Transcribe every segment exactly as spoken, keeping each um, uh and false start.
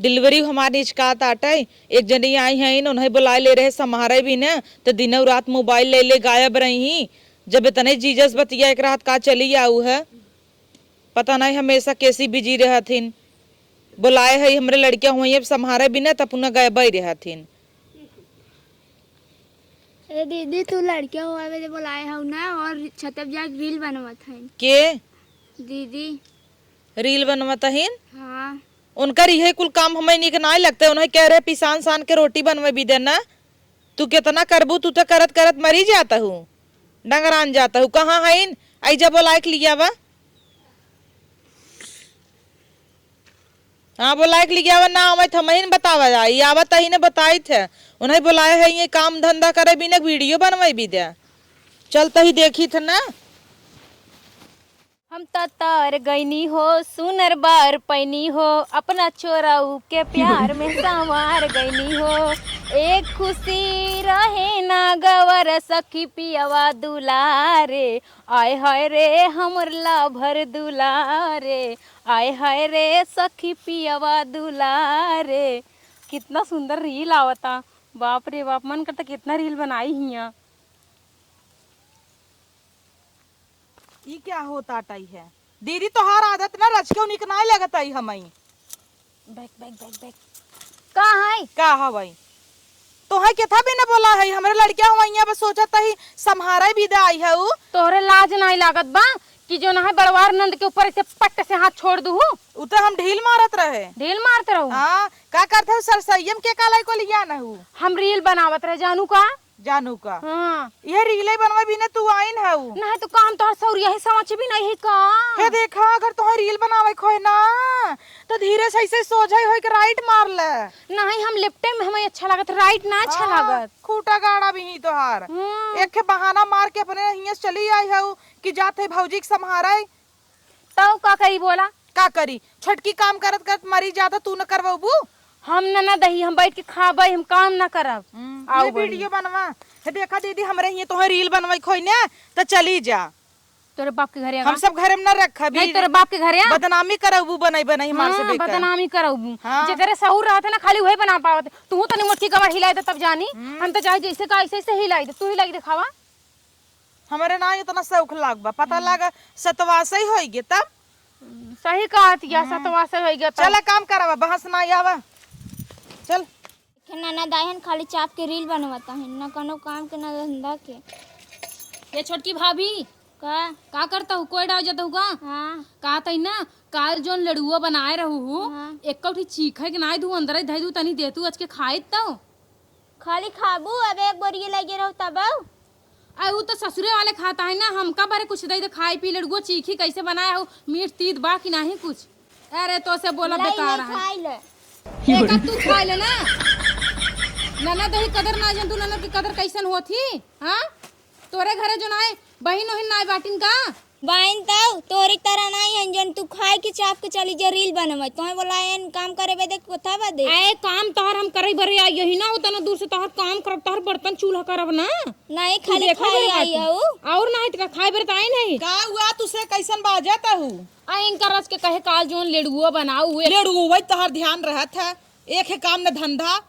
Delivery हमार निचकात आटै, एक जनी आई हईन, उन्हैं बोलाए ले रहे, सम्हारै भी न, त दिनौ रात mobile ले ले गायब रही। जब इतनै जीजस बतिया एक रात का चली आऊ है, पता नहीं हमेसा कैसी busy रहथिन। बोलाए है हमरे लड़किया हुवैं, अब सम्हारै भी न, त अपना गायबै रहथिन। ए दीदी, तू लड़किया हुवै बदे बोलाए हऊ न, और छतै प जाके reel बनवत हईन। के? दीदी। Reel बनवत हईन? हाँ। उनकर इहै कुल काम हमैं नीक नाहीं लगतै। उन्हैं कह रहे पिसान सान के रोटी बनवै बिदे न। तू केतना करबू, तू त करत करत मरी जात हऊ, डंगरान जात हऊ। कहाँ हईन? आइ जा बोलाए के लियावा। हाँ, बोलाए के लियावा, ना आवत हमहिन बतावा जाई, आवत ही न बताइत है। उन्हैं बोलाए है, ये काम धंधा करै बिना video बनवै बिदे। चल तही देखित है न। हम त तार गइनी हो, सुनर बार पैनी हो, अपना छोरऊ के प्यार में संवार गइनी हो। एक खुशी रहे ना गवर, सखी पियवा दुलारे, आय हाय रे हमर lover दुलारे, आय हाय रे सखी पियवा दुलारे। कितना सुंदर reel आवता, बाप रे बाप, मन करता कितना reel बनाई हियाँ। ई क्या होत आटै है? दीदी, तोहार आदत ना रचके उनिक नाहीं लगत आई हमई। बैक, बैक, बैक, बैक। का है? का हवई? तोहैं केथा बिना बोला है? हमरे लड़किया हुवैं, बस सोचत ही सम्हारै बिदा आई हऊ। तोहरे लाज नाहीं लागत बा कि जौन है बड़वार नंद के ऊपर ऐसे पट्ट से हाथ छोड़ दुहू? उ त हम ढील मारत रहे। ढील मारत रहू? हाँ, का करत हऊ सरसैया म के कालाई को लिया न हऊ? हम reel बनावत रहे, जानू का? जानू का? हाँ। इहै reel बनवै बिना तू आइन हऊ। नहीं तो काम तोहर सौरिया ही समझ भी नहीं है का? हे देखा, अगर तोहैं reel बनावै के होय ना, तो धीरे से ऐसे सोझै होइके right मार ले। नहीं, हम left में हमें अच्छा लागत, right ना अच्छा हाँ, लागत। खूटा गाड़ा भी ही तोहार। हम्म। एक ठे बहाना मार के अपने हियाँ से चली आई हऊ कि जात है भौजी के सम्हारै। तौ का करी बोला? का करी? छोटकी काम करत करत मरी जाता, तू न करवबू? हम न, न दही, हम बैठ के खाबै, हम काम न करब। हम्म, आओ ये बड़ी। Video बनवा। हे देखा दीदी, हमरे हियाँ तोहैं reel बनवै के होई न, त चली जा। तोरे बाप के घरे हम आवा। सब घरे में न रखब। नहीं, तोरे बाप के घरे आ। बदनामी करबू, बनई बनई हमार से हाँ, बेकार। बदनामी करबू। हाँ। जेकरे सहूर रहत है ना, खाली उहै बना पावत। तू तनी मोटकी कमर हिलाइ दे तब जानी। हम्म। हम त चाहे जैसे का ऐसे ऐसे हिलाइ दे, तू हिलाइ के देखावा। हमरे ना इतना शौक लाग बा, पता हम्म। लागा सतवासई होई गे तब। हम्म, सही कहत या, हम्म। सतवासई होई गे तब। चला काम करावा, बहस ना आवा। चल। देखे ननद आई हन, खाली चाप के reel बनवत हन, ना कौनो काम के, ना धंधा के। ये छोटकी भाभी, का? का करत हऊ? कोई डाल जात हऊ का? हाँ। कहत हई ना, काल जौन लड़ुआ बनाए रहू हू, हाँ। एक्कौ ठी चीखै के नाई दू, अंदर धई दू, तनी देतू अचके खाइत तौ। खाली खाबू, अब एक बोरिये लगे रहू तब। अरे उ तो ससुरे वाले खाता है ना, हमका बरे कुछ दे दे खाए पी, लड़ुआ चीखी कैसे बनाए हो, मीठ तीत बा कि नाही कुछ। अरे तो से बोला लाई, बेकार लाई, है। खाई ले। एका तू खाई ले ना। ननद ही कदर ना जान तू, ननद की कदर कैसन होत ही? हाँ? तोरे घरे जो नाय बहिन ओहिन नाय बाटिन का? बाइन तौ तोरी तरह नाई हन जन तू खाए के चाप के चली जे reel बनवे। तोहे बोलाए हन काम करे बदे, कोथा बदे? ए, काम तोहर हम करे बरे आई यही ना, उतना दूर से तोहर काम करब, तोहर बर्तन चूल्हा करब ना। नहीं, तू खाली देखो खाए बरे आई बात। हऊ। और नहीं तो का खाए बरे तो आई नहीं। का हुआ तुसे कैसन बाजत हऊ? आ इनका रच के कहे काल जोन लेड़ुआ बनाऊ हुए। लेड़ुआ तोहर ध्यान रहत है, एक है काम न धंधा।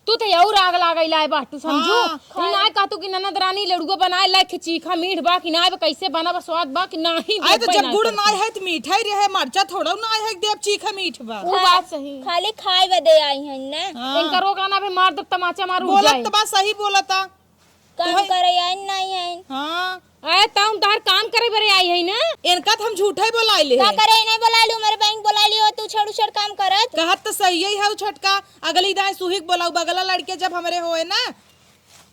तू तो और आग लागैला है बाटू, समझू? हाँ। ई ना कहतू कि ननद रानी लड़ुआ बनाए लायक चीखा मीठ बा कि ना, कैसे बना बा, स्वाद बा कि नाही, अरे तो देखबै जब ना गुड़ करतू। ना है तो मीठा ही रहे, मरचा थोड़ा ना है, देव चीखा मीठ बा। वो बात सही। खाली खाए बदे आई हैं ना। हाँ। इनका रोक आना भी मार दे, तमाचा मारू बोलत जाए। तो बा सही बोलता। काम तोहे करे आइन नहीं आइन। हाँ। अरे, त हम तोहार काम करे बरे आई है ना। इनका त हम झूठा ही बोलाइले का है। करे नहीं बोलाइलू, मेरे बहिन बोलाइली हो, तू छड़ उछड़ काम करत। कहत त सही ही है उ छोटका, अगली दाएं सुहिक बोलाऊ, बगला लड़के जब हमरे होए ना।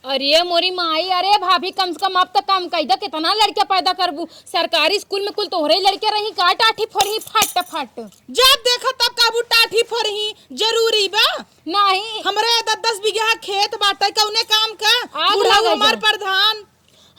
अरे मोरी माई, अरे भाभी, कम से कम अब त काम कई द, कितना लड़के पैदा करबू? सरकारी स्कूल में कुल तोहरे लड़के रही का, टाठी फोड़ही फट फट। जब देखा तब कहबू टाठी फोड़ही, जरूरी बा? नहीं। हमरे दस दस बीघा खेत बाटे, कौने काम का? आग बुढ़ऊ लगा हमार जा। प्रधान।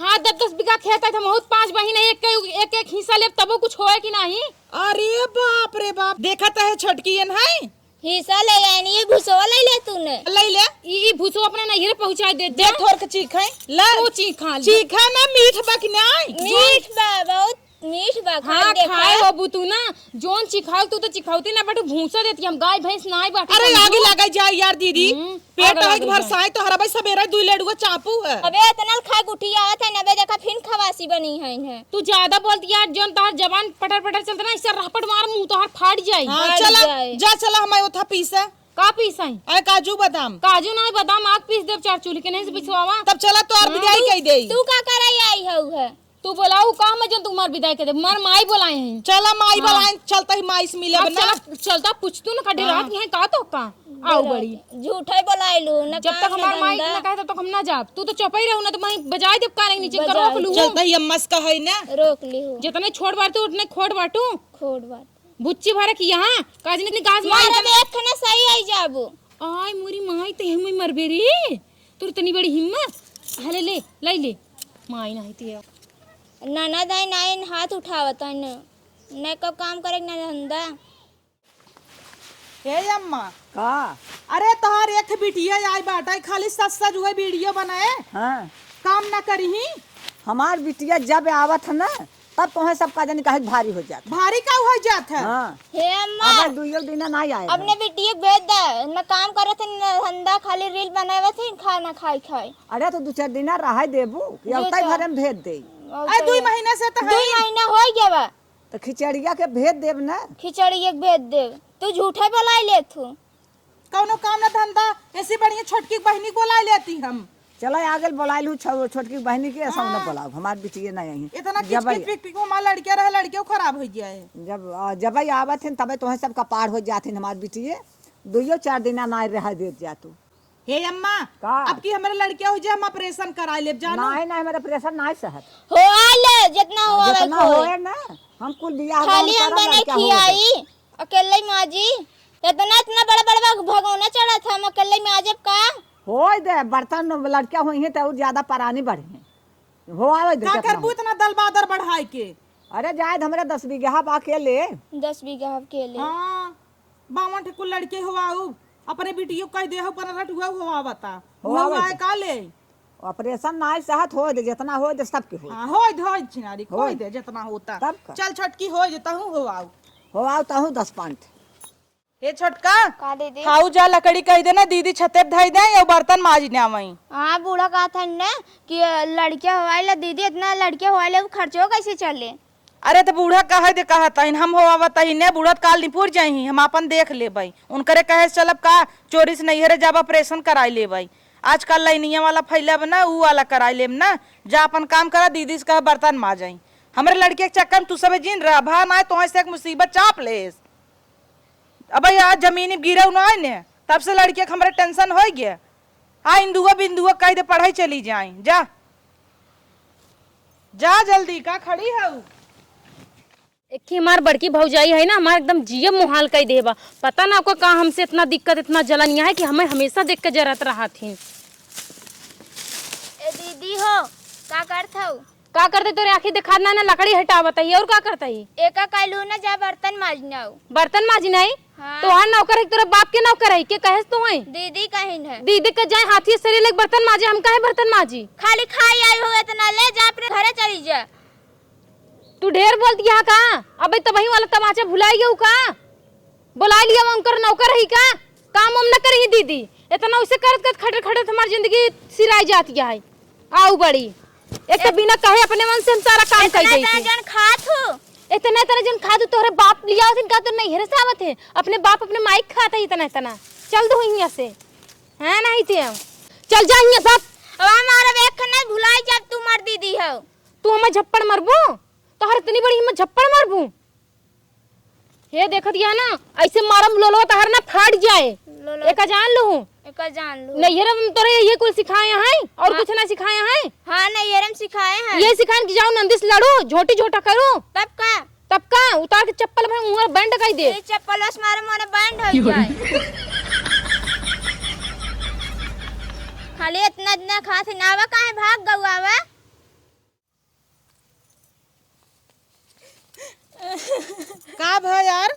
हाँ, दस दस बीघा खेत है, हम बहुत पाँच बहिन है, एक, एक, एक हिस्सा लेब तबो कुछ होए कि नहीं? अरे बाप रे बाप, देखत है छोटकी एन है। हिस्सा ले आइन, ये भूसवा ले ले तूने। ले ले। ई, ई भूसवा अपने नैहरे पहुँचाई दे दे। दे थोर के चीख है। ले। तू चीख खा ले। चीख है ना, मीठ बा कि नहीं? मीठ बा, बहुत। मीठ बा, खा हाँ, देखा। खाए हो बुतू ना, जौन चिखाऊ तू तो चिखाउती ना बाटू, भूसा देती हम, गाय भैंस नाई बाटी अरे, समझू। आगे लगा जाए यार दीदी, हम्म, पेट आगे आग लगे भर जाए। साए तो हरा भाई सबेरा दुई लडुआ चापू है। अबे, इतना खाए गुठी आवत है ना, अबे देखा, फिर खवासी बनी है इन्हें। तू ज्यादा बोलती यार, जौन तोहार जबान पटर पटर चलता ना, इससे रापट मार मुंह तोहार फाट जाई। हाँ, फाट चला, जाए। जा चला, हमारे उठा पीसा। का पीस आई? अरे काजू बादाम। काजू नाई, बादाम आग पीस देब चार चूल्ही के, नहीं से पिसवावा। तब चला तो और हाँ। बिदाई कई देई। तू का करे आई हऊ है? तू बोलाऊ का मैं जो तुम्हार बिदाई कर दे? मार माई बोलाए हैं। चला माई हाँ। बोलाए, चलता ही माई से मिले अब बना। चला, चलता पूछ तू ना कटे हाँ। रात यहाँ का तो का? आऊ बड़ी। झूठा ही बोलाइलू, न जब तक काम हमार न माई धंधा। ना कहे तब तक हम ना जाब। तू तो चुप ही रहू ना तो मैं बजाए देब कान के नीचे कर बजाए। रोक लू। चलता ही अम्मा से कहे ना। रोक ली हूँ। जितने छोट बाटू उतने खोट बाटू। खोट बाटू। बुच्ची भरे की यहाँ, काजनी इतनी घास मार मार। अब एक खाना सही आई जाबू। आय मोरी माई, ते हमें मरबे रे। तोर इतनी बड़ी हिम्मत। हले ले, लाई ले। माई नाही ते। ननद आई नाइन हाथ उठावत है न। न को काम करे न धंधा। हे अम्मा। का? अरे तोहार एक बिटिया आई बाटा, खाली सच सच उहे वीडियो बनाए। हाँ। काम ना करिही। हमार बिटिया जब आवत है ना, तब तोहे सब का जानी काहे भारी हो जात। भारी का हो जात है? हाँ। हे अम्मा। अब दुइयो दिन ना आए अपने हैं। बिटिया के भेज दे, न काम करत है, न धंधा, खाली रील बनावत है, खाना खाई खाई। अरे तो दो चार दिन रहे देबू, कि जो अवताई तो। भरे में भेज दे। अरे दुई महीना से तो दुई है। महीना हो गया बा। तो खिचड़िया के भेज देब ना। खिचड़िया के भेज देब। तू झूठे बोलाई ले तू। कौनो काम ना धंधा, ऐसी बढ़िया छोटकी बहिनी बोला लेती हम। चला आगे बोलाइलू छो-, छोटकी बहिनी के, ऐसा ना हाँ। बोलाओ, हमार बिटिये ना यहीं। इतना जब किचकिच आई पिक पिक में हमार लड़के रहे, लड़के खराब हो गया है। जब, आ, जब आई आवत हैं, तबे तोहे सब कपार हो जात हैं हमार बिटिये। दुइयो चार दिना ना रह देत जा तू। हे अम्मा, का? अब की हमारे लड़के हो जाए, हम ऑपरेशन करा लेब, जानो? नहीं, नहीं, हमारे ऑपरेशन नहीं सहत। हो आले, जितना हो आवे जितना कोई। होए ना, हम कुल बियाह खाली हम हम करब, बने लड़का हो खियाई। अकेले माजी, इतना, इतना बड़ा, बड़ा भगोना चढ़त है, हम अकेले माजब का? होय दे, बर्तन लड़का होइहें त और ज्यादा परानी बढ़िहें। हो आवे दे का केतना करबू हो। इतना दल बादर बढ़ाई के? अरे जाए दे, हमरे दस बीघा बा के ले। दस बीघा के ले। हाँ, बावन ठे कुल लड़के हो आऊ, अपने बिटियो कह दे हो, पर रटुआ हो आवता। हो हुआ आवे हुआ है दे। का ले? ऑपरेशन नाई सहत, होय दे, जितना होय दे, सबके होय। हाँ, होय दे, होय दे, छिनारी, होय। होय दे, जितना होता। तब का? चल छोटकी, होय दे, तहूँ हो आऊ। हो आऊ, तहूँ दस पाँच। हे छोटका, का दीदी? हाउ जा लकड़ी कह दे ना, दीदी छते पे धई दे, या बर्तन माज ने आवई। हाँ, बूढ़ा कहत हन ने कि लड़के होवाइले दीदी, इतना लड़के होवाइले, उ खर्चो कैसे चले? अरे, त बूढ़ा कहे दे, कहत हइन, हम होवावत हइन ने, बूढ़ा त काल निपुर जाइहीं, हम आपन देख लेबई। उनकरे कहे से चलब का, चोरी से नैहरे जाब, ऑपरेशन कराई लेबई। आजकल लाइनिया वाला फैलब ना, ऊ वाला कराई लेब ना। जा आपन काम करा, दीदी से कहे बर्तन माजई। हमरे लड़के के चक्कर में तू सबे जिन रह, भा नाय तोहे से एक मुसीबत चाप लेस। अबे आज जमीनी गिरउ नाय ने, तब से लड़के के हमरे टेंशन होइ गया। आ इंदुआ बिंदुआ कह दे पढ़ाई चली जाए, जा। जा जल्दी, का खड़ी हऊ? एक ही हमार बड़की भौजाई है ना, हमार एकदम जिया मुहाल कई देबा। पता ना ओकर का हमसे इतना दिक्कत, इतना जलन यहाँ है कि हमें हमेशा देख के जरत रहत ही। ए दीदी हो, का करत हऊ? का करते तोरे आँखी देखात ना, ना लकड़ी हटावत ही, और का करत ही? एका कहलू ना जा बर्तन माजनाऊ। बर्तन माजनाई? हाँ। तोहार नौकर है, तोरे बाप के नौकर है, के कहेस तो है? दीदी कहिन है। दीदी के जाए हाथी सरी लेके बर्तन माजे, हम काहे बर्तन माजी? खाली खाई आई हो इतना, ले जा अपने घरे चली जा। तू ढेर बोल दिया का? अबे तबही वाला तमाचा भुलाई गयू का? बोलाई लिया, उनकर नौकर रही का? काम हम न करही दीदी। इतना उसे करत करत खटत खटत हमार जिंदगी सिराई जाती है। आऊ बड़ी। एक तो ए-, बिना कहे अपने मन से हम सारा काम कर इतना देती। इतना जन खात हो। इतना इतना जन खात हो, तोहरे बाप लिया होते का तो नहीं हेरे सावत है। अपने बाप अपने माई खात है इतना इतना। चल दो हियां से। हैं नहीं ते। चल जा हियां सब। अब हमारा एक नहीं भुलाई जब तू मर दीदी हो। तू हमें झप्पड़ मरबू? तोहर इतनी बड़ी हिम्मत, झप्पड़ मारबू? हे देखत गया ना, ऐसे मारम लोलवा तहर ना फाट जाए। लोलवा एका जान लू। एका जान लू। नैहर में तोरे ये कुल सिखाए हैं और हाँ। कुछ ना सिखाए हैं। हाँ, नैहर में सिखाए हैं। ये सिखाएं कि जाओ नंदी से लड़ो, झोटी झोटा करो। तब का? तब का? उतार के चप्पल भाई मुंह बैंड कर दे। ये चप्पल बस मारे मोरे बैंड हो जाए। खाली इतना इतना खात है, नावा काहे भाग गऊ आवा? का भा यार?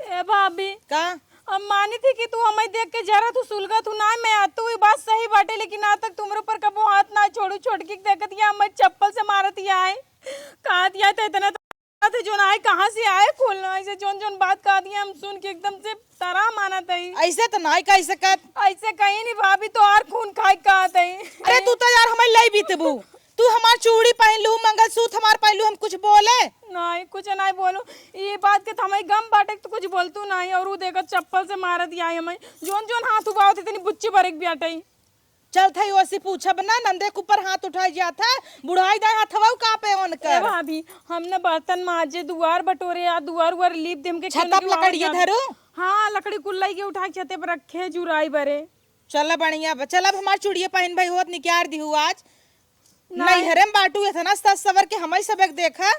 ए भाभी, का? हम मानी थी कि तू हमें देख के जरा तू सुलगत हूँ ना, मैं आ तू ये बात सही बाटे, लेकिन आज तक तुम्हारे ऊपर कबो हाथ ना छोड़ू। छोटकी के देखत या हमें चप्पल से मारत या है, कहत या तो इतना बात है, जोन आए कहाँ से आए खोलना, ऐसे जोन जोन बात कह दिया, हम सुन के एकदम से तरा मानत है। ऐसे तो नाई कह सकत। ऐसे कहीं नहीं भाभी, तो और खून खाए कहत है। अरे तू तो यार हमें लई बीतबू, तू हमार चूड़ी पहन लू, मंगलसूत्र हमार पहन लू, हम कुछ बोले? नहीं, कुछ नहीं बोलू। ये बात के तो हमें गम बाटे, तो कुछ बोलतू नहीं। और वो देखा चप्पल से मारत या हमें, जोन जोन हाथ उबावत है, इतनी बुच्ची बरेक भी अटई। चल थई ओसी पूछब ना, नंदे के ऊपर हाथ उठाई जात है, बुढ़ाई दाई हथवा कापे ए ओनकर। भाभी, हम न बर्तन माजे, दुआर बटोरे, या दुआर उआर लीप देम के छत केहू पर लकड़िए धरू? हाँ, लकड़ी कुल्लई के उठा के छते पर रखे, जुराई बरे। चल बढ़िया बा, चल अब हमार चूड़िए पहन भाई होत निकार दिहू आज। नहीं। नैहरे में बाटू इतना सज सवर के हमई सब एक देखा।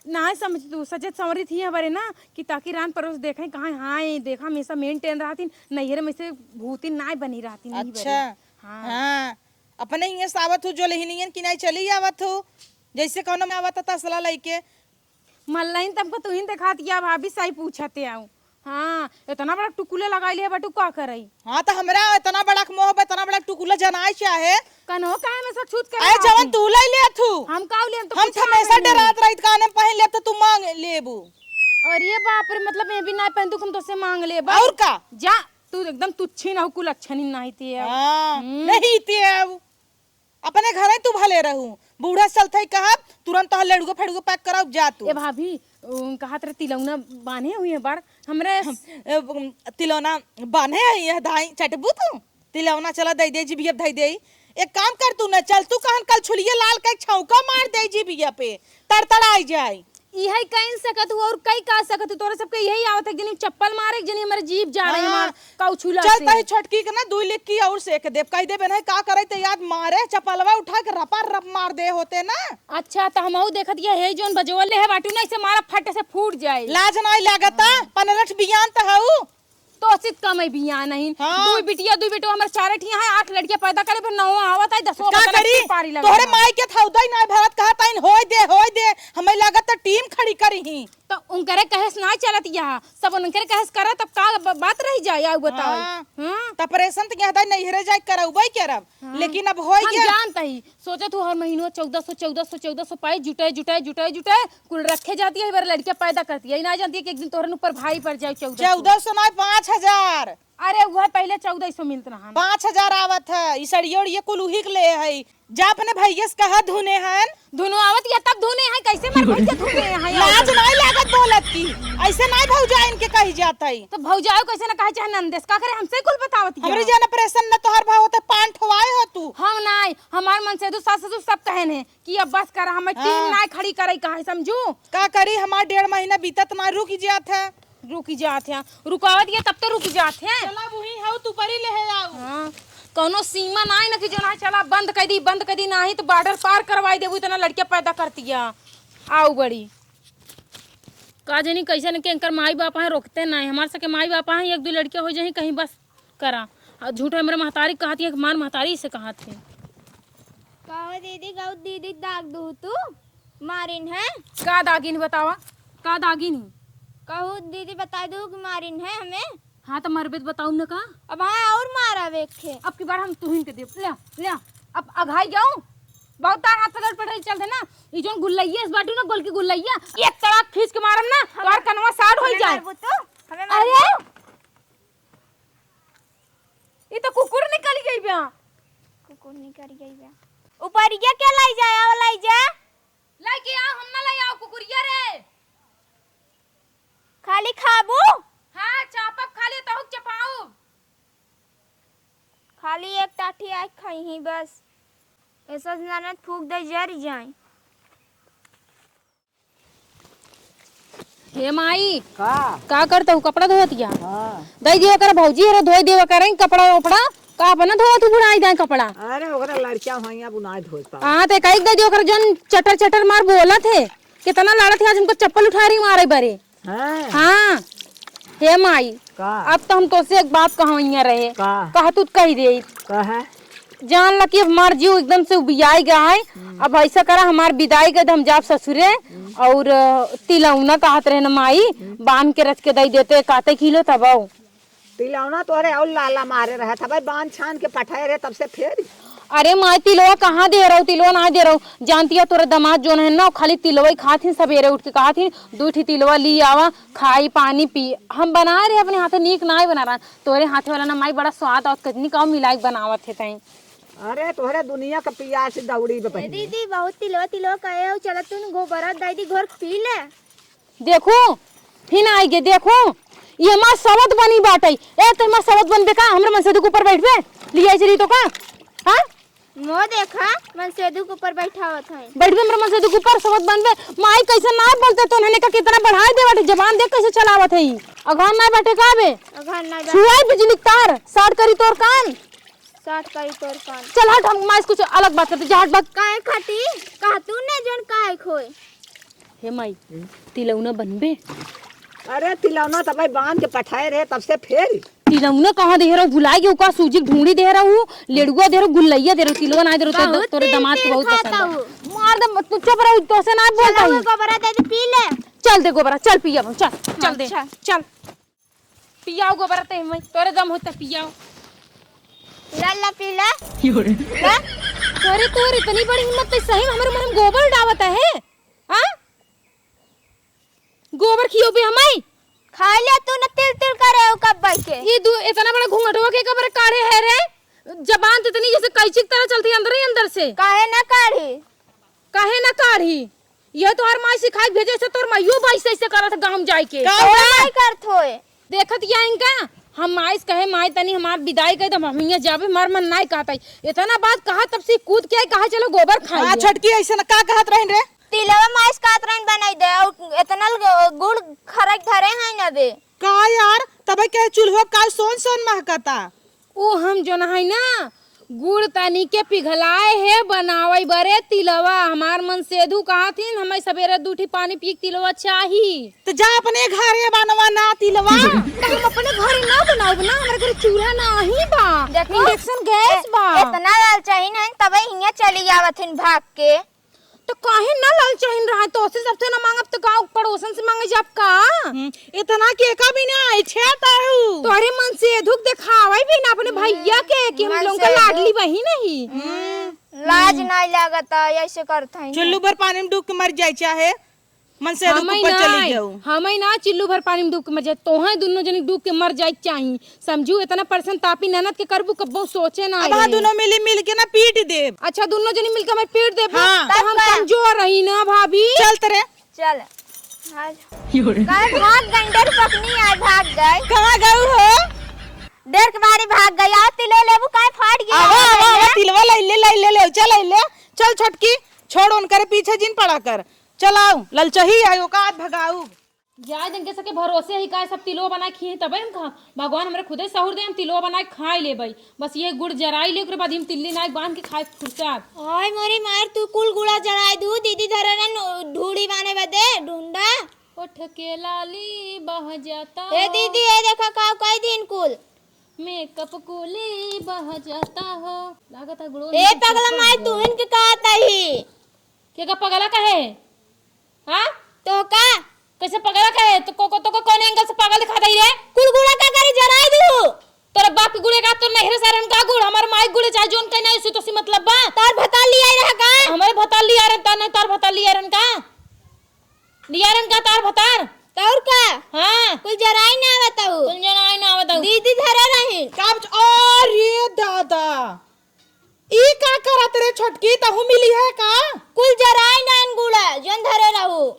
नाय समझ तू, सजत संवरित ही हमारे ना कि ताकि रान परोस देखे कहाँ हाय, देखा हमेशा मेंटेन रहती, नैहरे में से भूती नाय बनी रहती, नहीं बनी। अच्छा। हाँ। हाँ, अपने हियाँ से आवत हूँ, जो लेहिनियन की नाई चली आवत हूँ, जैसे कौनो में आवत था तसला लइके। मल्लाइन तब को तू ही देखात या भाभी सही पूछते आऊ। हाँ, इतना बड़ा टुकुला लगाई लिया बटू का करई? हाँ, तो हमरा इतना बड़ा मोह बा, इतना बड़ा टुकुला जनाए चाहे। कन्हो काहे में से छूत करे आए, जवन तू ले ले थू। हम काऊ लेम तो हम कुछ हमेशा नहीं। डरात रहित काने में पहन लेब तो तू मांग लेबू। अरे बाप रे, मतलब ये भी ना पहन तू, हम तो से मांग लेब। और का? जा, तू एकदम तुच्छी ना हो, कुल अच्छा नहीं, नहीं ते अब। हाँ, हम्म। नहीं ते अब। अपने घरे तू भले रहू, बूढ़ा चलते ही कहब, तुरंत तोहर लेड़ुआ फेड़ुआ पैक कराओ, जा तू। ए भाभी, उ, कहत रहे तिलौना बान्हे हुई है बड़, हमरे हम, ए, उम, तिलौना बान्हे है यह धाई, चटबू तू? तिलौना चला दे दे जी, भी अब धई दे। एक काम कर तू ना, चल तू कहन कल छुलिया लाल के छौका मार दे जी बिया पे, तड़तड़ाई जाए। इहे कह सकत हूँ और कई कह सकत हूँ, तोरे सबके यही आवत है, एक जनी चप्पल मारे, एक जनी हमारे जीभ जा रही हाँ। हमार। काऊ छुला चल से। तही छोटकी के ना दुई लिक्की और सेक देब, कह देबे नहीं का करे ते याद मारे, चपलवा उठा के रपा रप मार दे होते ना। अच्छा, त हमहू देखत ये है जोन बजवले है बाटू ना, इसे मारा फट से फूट जाए। लाज नाई लागता, हाँ। पनरठ बियान त हऊ। तो सित कम है बियान नहीं। हाँ। दुई बिटिया, दुई बेटो, हमारे चारे ठिया है, आठ लड़कियां पैदा करे, फिर नौवा आवत है, दसवां का बदलत करी? फिर पारी लगा तोहरे है। माई के थौदई नाई भरत कहत आइन, होय दे, होय दे, हमें लागत त टीम खड़ी करी ही। तो उनकरे कहे से ना चलत यह, सब उनकरे कहे से करत, तब का ब-, बात रह जाए, आऊ बताओ। हाँ। हाँ। त ऑपरेशन त यहाँ दाई नैहरे जाए करउबे करब, हाँ। लेकिन अब होई हम गया। जानत ही, सोचत हूँ हर महीनवा चौदह सौ, चौदह सौ, चौदह सौ पाई, जुटाए, जुटाए, जुटाए, जुटाए, कुल रखे जाती है, बार लड़कियां पैदा करती है, ना जानती है कि एक दिन तोहरन ऊपर भारी पड़ जाए चौदह सौ। चौदह सौ ना, पाँच हजार। अरे वह पहले चौदह सौ मिलत रहा। पाँच हजार आवत है, ई सड़िया उड़िया कुल उही के ले है। जा अपने भैया से कहा धुने हन। धुनो आवत या तब धुने हैं, कैसे मर भैया धुने हैं? लाज नाई लागत बोलत की, ऐसे नाई भौजाइन के कही जात है। तो भौजाओ कैसे ना कहे चाहे नंदेस, का करे हमसे कुल बतावत या। हमरे जान ऑपरेशन न तोहार भाव होते पान ठोआए हो तू। हम नाई, हमार मन से दू सास ससुर सब कहन है कि अब बस कर, हमें टीम हाँ। नाई खड़ी करे कहा है, समझू? का करी, हमार डेढ़ महीना बीतत ना रुक जात है। रुक जात हैं, रुकावत ये तब तो रुक जात हैं। चला वही हऊ तू परी ले है आऊ। हाँ, कौनो सीमा नाई न कि जो ना चला बंद कर दी, बंद कर दी, नाही तो बॉर्डर पार करवाई देबू, इतना लड़कियां पैदा करती है। आऊ बड़ी का जानी कैसे न के इनकर माई बाप हैं, रोकते नाई। हमार सके माई बाप हैं, एक दो लड़कियां हो जाही कहीं बस करा। और झूठो हमरे महतारी कहत है कि मार महतारी से कहत है। कहो दीदी, गौ दीदी दाग दू तू मारिन है? का दागिन बतावा, का दागिन ही? कहू दीदी बता दू कि मारिन है हमें। हाँ तो मरबे तो बताऊ न का? अब हाँ और मारा वेखे। अब की बार हम तुहिन के देब। ले, ले, अब अघाई जाऊ। बहुत तार हाथ पकड़ पड़ रही चल दे ना। ई जोन गुल्लैया इस बाटू ना, गोल की गुल्लैया, एक तड़ाक खींच के मारम ना, हमें तोर कनवा साड़ होई हमें जाए। मारबू तू? हमें अरे! मारबू? ई तो कुकुर निकल गई बा। कुकुर निकल गई बा। ऊपरिया के लाई जाए, आओ लाई जा। लाई के आओ, हम ना लाई आओ कुकुरिया रे। खाली खाबू? हाँ, चापब खाली तहुक चपाऊ। खाली एक टाठी आए खाई ही बस। ऐसा ननद फूक दे जर जाए। हे माई, का? का करत हूँ? कपड़ा धोवत या? हाँ। दई दियो कर भौजी, अरे धोई दियो कर कपड़ा उपड़ा। का अपना धोवत हूँ बुढ़ाई दाई कपड़ा? अरे ओकरा लड़कियां होइया बुनाई धोई पाओ। हाँ, ते कई दई दियो कर जौन चटर चटर मार बोलत है। कितना लड़त है आज उनको चप्पल उठा रही मारे बरे। हाँ। हाँ। हे माई, का? अब तो हम तोसे एक बात कहवइया रहे। का? कह तू तो कही दे। का है? जान ला कि अब हमार जीव एकदम से उबियाई गया है। हम्म। अब ऐसा करा, हमार विदाई कर दे, हम जाब ससुरे। हम्म। और, अ, तिलौना कहत रहे न माई, हम्म। बांध के रच के दई देते, काते किलो तब आओ। तिलौना तोहरे और लाला मारे रहे था भाई, बांध छान के पठाए रहे तब से फेर। अरे माई, तिलवा कहाँ दे रहू, तिलवा नाहीं दे रहू। जानती है तोरे दामाद जोन है ना, खाली तिलवा ही खात ही, सबेरे उठ के कहत ही, "दू ठी तिलवा ली आवा, खाई पानी पी।" हम बनाए रहे अपने हाथे, नीक नाहीं बना रहा। तोरे हाथे वाला ना माई बड़ा स्वाद आवत, कितनी का मिलाई के बनावत है तई। अरे तोहरे दुनिया का पियास दौड़ी बे ए बहिनी। दीदी, बहुत तिलवा तिलवा कहे हो, चला तू गोबरा दे दी घोर के पी ले। देखू, फिन आई गे, देखू, ये हमार सवत बनी बाटई। ए, तो हमार सवत बनबे का? हमरे मनसेधु के ऊपर बैठबे? लियाई चली तो का? हाँ? मो देखा, मनसेधु के ऊपर बैठावत है। बैठबे हमरे मनसेधु के ऊपर, सवत बनबे? माई कैसे ना बोलते तो उन्होंने का कितना बढ़ाई दे बाटे, जबान देख कैसे चलावत है ई। अगहन ना बाटे का बे? अगहन ना बा- छुआई बिजली के तार, साट करी तोर कान। साट करी तोर कान। चल हट, हम माई से कुछ अलग बात करते, जा हट बात। काहे खाती? कहा तू ने जौन काहे खोए? हे माई, हम्म। तिलौना बनबे? अरे तिलौना त भाई बांध के पठाए रहे तब से फेल। तिलौना कहाँ दे रहो? भुला गयो का? सूजी के ढूंढी दे रहो, लेड़ुआ दे रहो, गुल्लैया दे रहो, तिलौना ना दे रहो। तोरे बहुत तोरे तिल दामाद के तिल बहुत खाता पसंद है। हूँ। मार दे, तू चुप रहो, तोसे ना बोलता चला हूँ। वो गोबरा दे दे, पी ले। चल दे गोबरा, चल पिया, चल, चल दे, अच्छा। चल। पियाओ गोबर ते मैं, तोरे दम होता पियाओ। ला, ला, पी ला। योरे। ला। अरे तोर इतनी बड़ी हिम्मत, ते सही में हमरे मुंह में गोबर डावत है, हाँ? गोबर खियो भी हमाई? खा ले तू न तिल तिल करे हो कब बैठ के। ये दू, इतना बड़ा घूंघटवा के कबर काढ़े है रे? जबान तो इतनी जैसे कैंची की तरह चलती है अंदर ही अंदर से। काहे ना काढ़ी? काहे ना काढ़ी? यह तोहर माई सिखाई भेजे से तोर माइयो बाई से ऐसे करत गाँव जाए के। का तोहर बा? माई करत होए। देखत या इनका, हम माई से कहे, "माई तनी हमार विदाई कर दे, हम हियां जाबे, हमार मन नाई कहत आई।" इतना बात कहा तब से कूद के आई, कहा, "चलो गोबर खाई।" हाँ, छोटकी ऐसे न का कहत रहन रे? तिलवा माई से कहत रहन बनाई दे, और इतना ल-, गुड़ खरक धरे हैं न बे। का यार, तबे कहे चूल्हो का सोन सोन महकता। ऊ हम जोन है ना, गुड़ तनी के पिघलाए हे बनावई बरे तिलवा। हमार मनसेधु कहत हिन, "हमें सबेरे दू ठी पानी पी के तिलवा चाही।" त जा अपने घरे बनवा ना तिलवा। त हम अपने घरे ना बनाउब ना, हमरे घरे चूल्हा नाही बा, देखो, induction gas ए-, बा। इतना लालचाइन है, तबे हियां चली आवत हिन भाग के। तो काहे ना ललचाइन रहा? तोसे सबसे ना मांगब तो का पड़ोसन से मांगे जाब का? हम्म, इतना के का भी ना ऐठे तारू। तोहरे मनसेधु के देखावे भी ना अपने हम्म, भैया के कि हम लोग का लाडली बहिन ही। हम्म, लाज नाई लागत है, ऐसे करत है। चुल्लू भर पानी में डूब के मर जाए चाहे मनसेधु के ऊपर चली जाऊ। हमें ना चुल्लू भर पानी में डूब के मर जाए, तोहें दुनो जनी डूब के मर जाए के चाही। समझू, इतना परसन तापी ननद के करबू, कब्बो सोचे ना अब हाँ, रहे। दुनो मिली मिल के ना पीट देब। अच्छा, दुनो जनी मिल के हमें पीट देबू? हाँ। तो हम तब का? कमजोर रही ना, भाभी। चल तरे। चल। आज योरे। काहे भाग गई, डर पकनी आए भाग गए। कहाँ गऊ हो? डर के मारे भाग गई। आओ तिलो लेबू, काहे फाट गया? आवा, आवा, आवा, तिलवा ले ले, ले ले, ले, चल ले ले। चल छोटकी, छोड़ उनकरे पीछे जिन पड़ा कर। चल आओ, ललचही आयो का आज भगाऊ। जाए दिन के सके भरोसे ही का सब तिलवा बनाए खिए तबे हम खा। भगवान हमरे खुदे सहूर दे, हम तिलवा बनाए खाए लेबई। बस ये गुड़ जराई ले, ओकरे बाद हम तिल्ली नाक बांध के खाए फुर्सत। ओए मोरी मार, तू कुल गुड़ा जराए दू, दीदी धरे रहन ढूढ़ी बाने बदे, ढूंढा। ओठ के लाली बह जाता ए हो। दीदी, ए देखा का कई दिन कुल। मेकअप कुली बह जाता हो। लागत है गुड़ो ए निकल पगला जाता माई, हो। तू इनके कहत ही। के का पगला कहे? हाँ? तो का? कैसे पगला कहे? तो को, को, तो को कौन एंगल से पागल दिखाता ही रे? कुल गुड़ा का करी जराई दू। तोरे बाप के गुड़े का, तोर नहरे सारन का गुड़, हमार माई गुड़े चाहे जोन कहीं नहीं, उसी तो सी मतलब बा। तार भतार लिया रहा का? हमारे भतार लिया रहन का, नहीं तार भतार लिया रहन का? लिया रहन का तार भतार? तौर का? हाँ। कुल जराई ना बताऊ। कुल जराई ना बताऊ। दीदी धरे रही। का बच-, अरे दादा। ई का करत रे छोटकी, तहू मिली है का? कुल जराई नाइन गुड़ा, जन धरे रहू।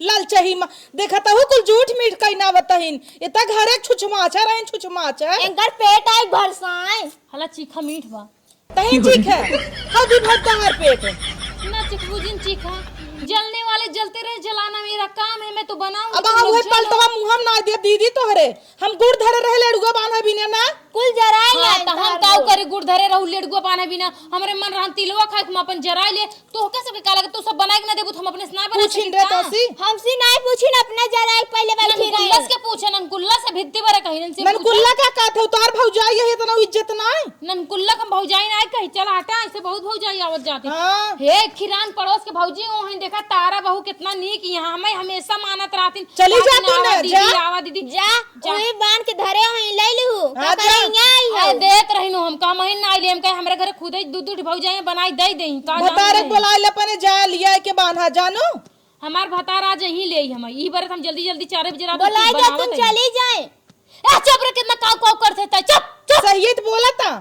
ललचही मा, देखत हू कुल झूठ मीठ कई ना बतहिन। इतना घरे छुछमाचा रहन, छुछमाचा। एंकर पेट आई भरसाए। हला चीखा मीठ बा। तही चीख है, हदी भर तहार पेट। ना चीखबू जिन चीखा। जलने वाले जलते रहे, जलाना मेरा काम है, मैं तो बनाऊंगी, अब तुम हम लोग उहे जलो। पलटवा मुँह हम ना दे दीदी तोहरे। हम गुड़ धरे रहे लेड़ुआ बान्हे बिना ना। कुल जराई हाँ, आई त हम तार काऊ लोग। करे गुड़ धरे रहू लेड़ुआ बान्हे बिना। हमरे मन रहन तिलवा खाए, हम अपन जराई ले। तोहके सबके का लगे, तू सब बनाए के ना देबू, त हम अपने से ना बना पूछिन सकी रे का? तोसी। हमसे नाई पूछिन, अपना जराई पहले बैठी ननकुल्ला रहे। से पूछे, ननकुल्ला से भित्ती बरे कहीं, नन से पूछे। ननकुल्ला का कहत हो, तोहर भौजाई है, इतना इज्जत नाई। ननकुल्ला का भौजाई नाई कही, चल हटा, ऐसे बहुत भौजाई आवत जाती। हाँ। हे खिरान पड़ोस के भौजी, वहीं देखा तारा बहू कितना नीक, यहाँ हमें हमेशा मानत रहती। चली जा तू ना, दीदी, जा। आवा दीदी। जा, जा। वही बांध के धरे वहीं ले लू। हाँ, का करे जा। यहाँ आई हो? देत रहिनु हम, का महीन ना आइले, हम कहे हमरे घरे खुदे दू दू ठे भौजाई बनाई दे देई, का जान भतारे रहे। बोलाए ले अपने जाए लिया के बान्हा जानू। हमार भतार आज यहीं ले आई हम, ई बरत हम जल्दी जल्दी चार बजे रात बोलाए के जा, बनावत तुम हई। चली जाए। ए, चुप रे, कितना काव काव करत है, चुप, चुप। सही है तो बोला था।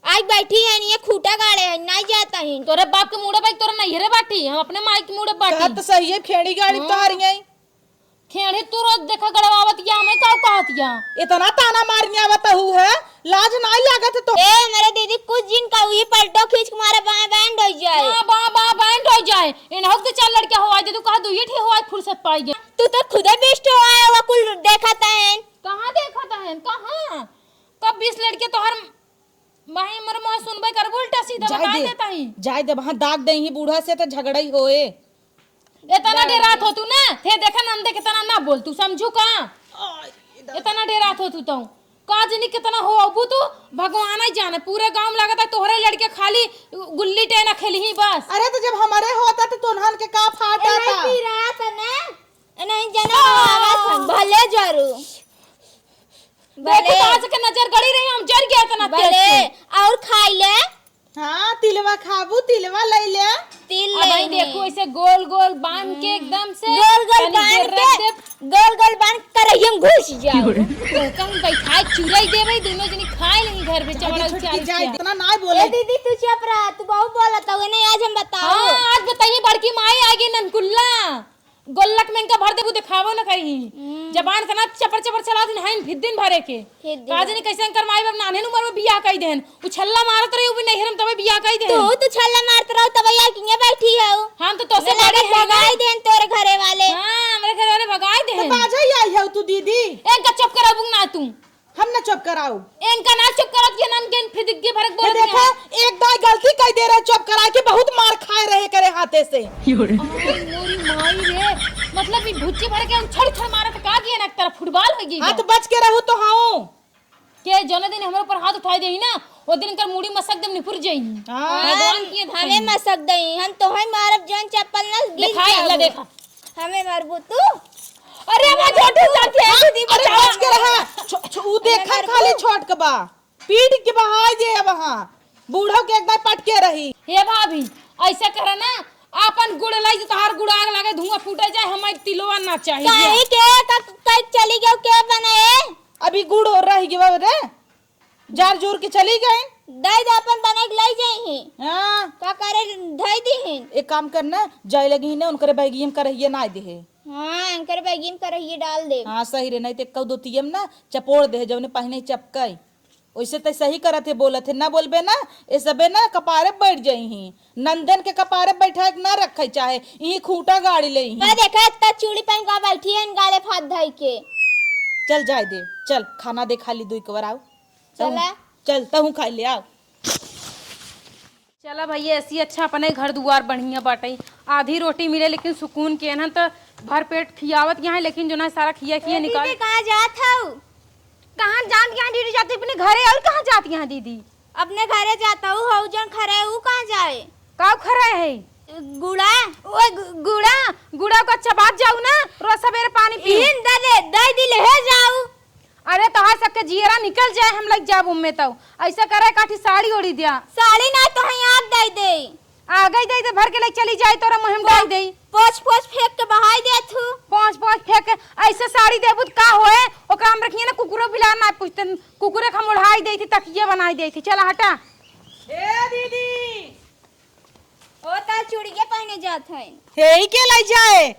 आज बैठी है, नहीं खूटा गाड़े है, नहीं जाता ही। तोरे बाप के मूड़े बाई, तोरे नैहरे बाटी, हम अपने माई के मूड़े बाटी। कहत तो सही है, खेड़ी गाड़ी हाँ। तोहरी है। खेड़ी तू रोज देखा गड़वावत या, हमें का कहत या? इतना ताना मारने आवत हूँ है, लाज नाई लागत है तो। ए, मेरे दीदी, कुछ जिन का हुई पलटो खींच के मारे बाएं बैंड हो जाए। हाँ, बा, बा, बैंड हो जाए। इन्हों के चार लड़के हो आए, तू कहा दुइये ठे हो आए, फुर्सत पाई गए। तू तो खुदे बेस्ट हो आया हुआ, कुल देखा तहन। कहाँ देखा तहन? कहाँ? कब बीस लड़के तोहर माही मर मोह सुनबे करबो, उल्टा सीधा जाए बताई दे, देता ही। जाए दे, वहाँ दाग दे ही बूढ़ा से तो झगड़ा ही होए। इतना डेरात हो तू ना, थे देखा नंदे कितना ना बोल तू, समझू का? इतना डेरात हो तू तो। का जनी कितना हो अबू तू, भगवान ही जाने। पूरे गांव में लागत है तोहरे लड़के खाली गुल्ली टेना खेली ही बस। अरे तो जब हमारे होता तो तोन्हन के का फाटा ए, था? नहीं पी रहा था ना? ए, नहीं जना आवाज हम भले जरू। देखो भले। तो आज के नजर गड़ी रही, हम जर गया इतना तेज भले। से। और खाई ले। हाँ, तिलवा खाबू, तिलवा ले ले। तिल अब ले आई ले। देखो, ऐसे गोल गोल बांध के एकदम से गोल गोल तनी बांध देर के, रख दे। गोल गोल बांध के करहिया में घुस जाओ। तो कम बैठाए चुराई दे भाई, दोनों जनी खाए लेंगी घर पे, आगे चवड़ा छोटकी उचार जाए, के। इतना ना बोले। ए दीदी, तू चुप रहा, तू बहुत बोलत हो, नहीं आज हम बताओ। हाँ, आज बताइए, बड़की माई आएगी ननकुल्ला। गोल्लक में इनका भर देबू, देखावो न कहीं। हम्म। जबान इतना चपर चपर चलावत हैं, फिर दिन भरे के। फिर दिन का भरे। जनी कैसे इनकर माई बाप नान्हे उम्र में बियाह कई देहन। उ छल्ला मारत रही, उ भी नैहर में तबे बियाह कई देहन। तू तो छल्ला मारत रहो, तबे यार किंगे बैठी हो। हम तो तोसे हमें बड़ी लागत है ना। भगाई देहन तोरे घरे वाले। हाँ, हमरे घरे वाले भगाई तो देहन। बाजा ही आई हो तू दीदी। इनका चुप कराबू ना तू। हम ना चुप कराऊ। इनका ना चुप करत के नन के फिदिग्गे भरक ये बोलत देखो, हैं। एक दाई गलती कई दे रहे चुप करा के, बहुत मार खाए रहे करे हाथे से। योरे। आई मोरी माई रे, मतलब ई भुच्ची भर के उछड़ उछड़ मारत का दिए ना, एक तरफ फुटबॉल हो गई हाथ है। बच के रहू तो हाँ। के जौने दिन हमरे ऊपर हाथ उठाई देही ना, वो दिन इनकर मूड़ी मसक दम निपुर जाई। हाँ। भगवान की हमें धमकी। मसक दई, हम तोहे मारब जौन चप्पल ना गिर दिखाई, जाओ। ला देखा। हमें मारबू तू? अरे, वो छोटी जाती है, हाँ, दीदी, अरे, बचाओ। बच के रहा। छो-, छो-, ऊ देखा, खाली छोट के बा, पीट के बहाई दे अब हाँ। बूढ़ो के एकदम पटके रही। हे भाभी, ऐसे करे ना, आपन गुड़ लाई, जो तोहार गुड़ आग लागे, धुआं फूटे जाए, हमारी तिलवा ना चाहिए। काहे के, का, का चली गयो, के बनाए? अभी गुड़ रह गयो रे। जार जोर के चली गई। दई दे, अपन बना के लाई जाई ही। हाँ। का करे, धई दी ही। एक काम कर ना, जाए लगी ही ना, उनकरे बैगियम करहिए ना दे है। हाँ, उनकरे बैगियम करहिए डाल दे। हाँ, सही रे, नहीं तो एक दोतियम ना चपोड़ दे, जौने पहिने चपकाई। वैसे तो सही करत है, बोलत है, ना बोलबे ना, ए सबे ना कपारे बैठ जाई ही। नंदन के कपारे बैठा के ना रखे चाहे, यही खूंटा गाड़ी ले ही। मैं देखा, इतना चूड़ी पहन के बैठी है, इन गाले फात धई के। चल जाए दे, चल खाना दे, खा ली, दुई कवर आओ। चला। चल, तहूँ खाई ले, आओ। चला भैया, ऐसी अच्छा अपने घर दुआर बढ़िया बाटे, आधी रोटी मिले लेकिन सुकून के ना, तो भर पेट खियावत यहाँ, लेकिन जो ना सारा खिया खिया ए, निकाल। दीदी, कहाँ जात हऊ? कहाँ जात यहाँ दीदी जाती अपने घरे, और कहाँ जात यहाँ दीदी? अपने घरे जात हऊ, हऊ जौन खरे, ऊ कहाँ जाए? का खरे है? गुड़ा। ओ गु-, गुड़ा, गुड़ा को चबात जाऊ ना, रोज सवेरे पानी पी। इहिन दे दे, दे दिले है जाऊ। अरे तोहार सबके जियरा निकल जाए, हम लग जाब उम्मे तऊ। ऐसा करे काठी साड़ी ओढ़ी दिया। साड़ी ना तो है याद दे दे। आ गई दे दे भर के ले चली जाए तोरा मुहिम डाल दे। पोछ पोछ फेंक के बहाई दे थू। पोछ पोछ फेंक के ऐसे साड़ी देबू त का होए? ओकरा हम रखिए ना कुकुरो बिलार ना पूछते। कुकुरे के हम ओढ़ाई दे थी, तकिए बनाई दे थी। चला हटा। ए दीदी। ओ ता चूड़िया पहने जात है। हे ही के लाई जाए?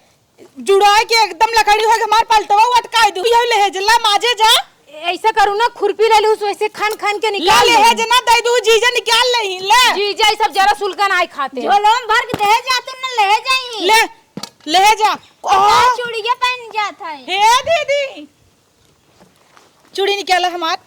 जुड़ाए के एकदम लकड़ी हो के हमार पलटवा अटकाई दू। यो लहेज ला माजे जा। ऐसा करू ना, खुरपी ले लू, सो ऐसे खन खन के ले निकाल ले। लहेज ना दे दू, जीजा निकाल ले ही, ले। जीजा, ई सब जरा सुलका ना खाते। झोलवा में भर के दे जा, तू ना ले जाई। ले, ले जा। ओ। चूड़िया पहन जात है। हे दीदी। चूड़ी निकाला हमार।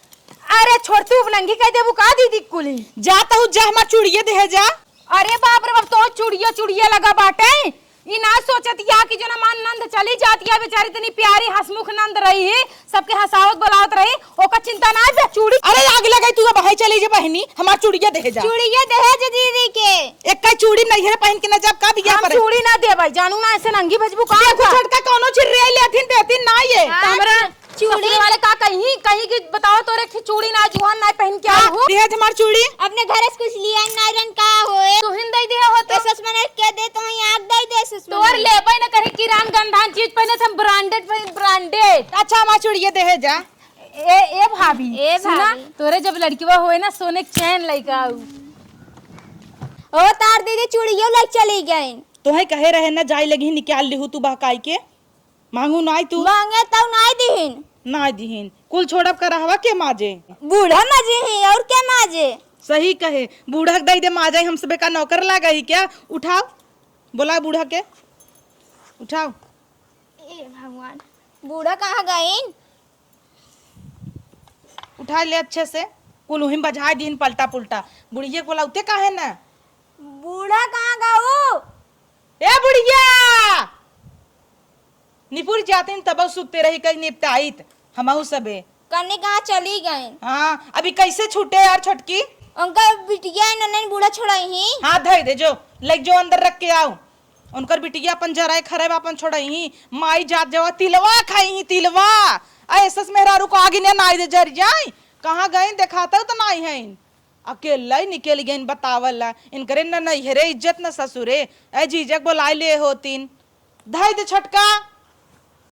अरे छोड़, तू नंगी कह देबू का दीदी कुली? जा तहू जा, हमार चूड़िया दे जा। अरे बाप रे बाप, तो चूड़िया चूड़िया लगा बाटे। ई ना सोचत या कि जो ना मान नंद चली जात या बेचारी, इतनी प्यारी हंसमुख नंद रही, सबके हंसावत बोलावत रही, ओकर चिंता ना बे चूड़ी। अरे आग लगाई तू, अब है चली जे बहनी, हमार चूड़िया दे जा। चूड़िया दे जा दीदी के। एक का चूड़ी नहीं है पहन के ना जब का बिया हम पर। चूड़ी ना दे भाई, जानू ना ऐसे नंगी भजबू का देखो का? छोटका कौनो चिर्रे लेथिन देथिन ना ये। हाँ, हमरा चूड़ी। ससुरे वाले का कहीं, कहीं की बताओ, तोरे की चूड़ी ना जुआन ना पहन के आई हूँ। दहेज हमार चूड़ी। अपने घर से कुछ लिया ना रन का होए। तुहिन दे दिया होते। तो सस मने के दे तो यहाँ आग दे दे सस तोर मने। लेबे न करे किरान गंधान चीज पहने थे, हम branded पहन, branded। अच्छा, हमार चूड़ी ये दहेज जा। ए, ए भाभी, ए सुना, भाभी। तोरे जब लड़किवा होए ना, सोने के चैन लेके आऊ। ओ तार दीदी, चूड़ियो ले चली गई। तोहे कहे रहे ना, जाए लगी निकाल लिहू तू बहकाई के। मांगू नाई तू। मांगे तउ नाई दिहिन। नाई दिहिन। कुल छोड़ब का रहवा के माजे? बूढ़ा माजे ही, और के माजे? सही कहे, बूढ़ा के दई दे माजे, हम सबे का नौकर लागा ही क्या? उठाओ, बोला बूढ़ा के, उठाओ। ए भगवान, बूढ़ा कहाँ गइन? उठा ले अच्छे से, कुल उहिम बजाए दीन पलटा पुलटा। बुढ़िया को लौते काहे ना? बूढ़ा कहाँ गऊ? ए बुढ़िया! निपुर जातिन तब सुत्ते रही कहीं निपटाइत, हमहू सबे। कन्ने कहाँ चली गई? हाँ, अभी कैसे छूटे यार छोटकी? उनका बिटिया इन्होंने बूढ़ा छोड़ाई ही। हाँ, धई दे जो, ले जो अंदर रख के आओ। उनकर बिटिया अपन जराए खराब अपन छोड़ाई ही, माई जात जवा तिलवा खाई ही, तिलवा। आ एसस मेहरारू को आगे ने नाई दे जर जाई। कहाँ गई देखाता तो नाई है। अकेला ही निकल गई बतावला। इनकरे न नैहरे इज्जत न ससुरे। ए जीजक बोलाई ले होतीन। धई दे छोटका,